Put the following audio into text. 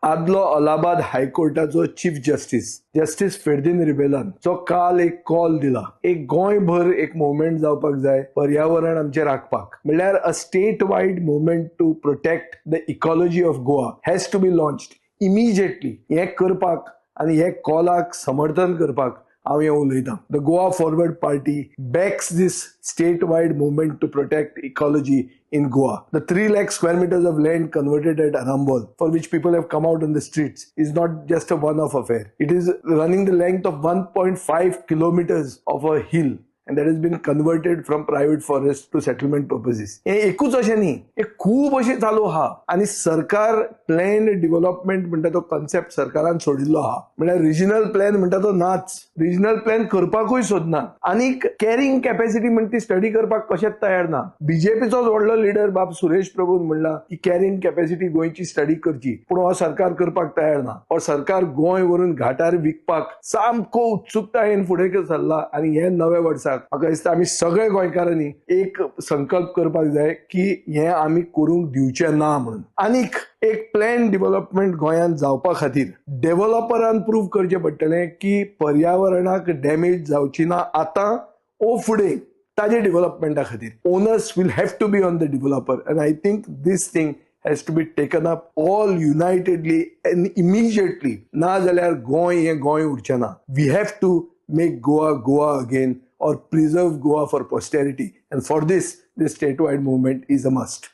आदलो अलाहाबाद हायकोर्टाचो chief justice, justice Ferdino रिबेलान जो काल एक कॉल दिला, एक गोंयभर एक मुवमेंट जावपाक जाय पर्यावरण आमचें राखपाक. म्हणल्यार a state wide movement to protect the ecology of Goa has to be launched immediately. हें करपाक आनी हे कॉलाक समर्थन करपाक हांव हें उलयतां. The Goa Forward Party backs this state wide movement to protect ecology in Goa. The 3 lakh square meters of land converted at Arambol, for which people have come out on the streets, is not just a one-off affair. It is running the length of 1.5 kilometers of a hill, and that has been converted from private forest to settlement purposes. हे एकूच अशें न्ही, हे खूब अशें चालू आहा आनी सरकार प्लॅन डेव्हलपमेंट म्हणटा तो कॉन्सेप्ट सरकारान सोडिल्लो आहा. म्हणल्यार रिजनल प्लॅन म्हणटा तो नाच, रिजनल प्लॅन करपाकूय सोदना आनी कॅरिंग कॅपॅसिटी म्हणटा ती स्टडी करपाक कशेंच तयार ना. बीजेपीचोच व्हडलो लिडर बाब सुरेश प्रभून म्हणला की कॅरिंग कॅपॅसिटी गोंयची स्टडी करची, पूण हो सरकार करपाक तयार ना. हो सरकार गोंय व्हरून घाटार विकपाक सामको उत्सुकतायेन फुडें सरला. आनी हे नव्या वर्साक म्हाका दिसता आमी सगळे गोंयकारांनी एक संकल्प करपाक जाय की हें आमी करूंक दिवचें ना म्हणून. आनीक एक प्लॅन डेव्हलपमेंट गोंयांत जावपा खातीर डेव्हलपरान प्रूव करचें पडटलें की पर्यावरणाक डॅमेज जावची ना आतां ओ फुडें ताजे डेव्हलपमेंटा खातीर. Onus will have to be on the developer, and I think this thing has to be taken up all unitedly and immediately. ना जाल्यार गोंय हें गोंय उरचें ना. We have to make Goa Goa again or preserve Goa for posterity. And for this, this statewide movement is a must.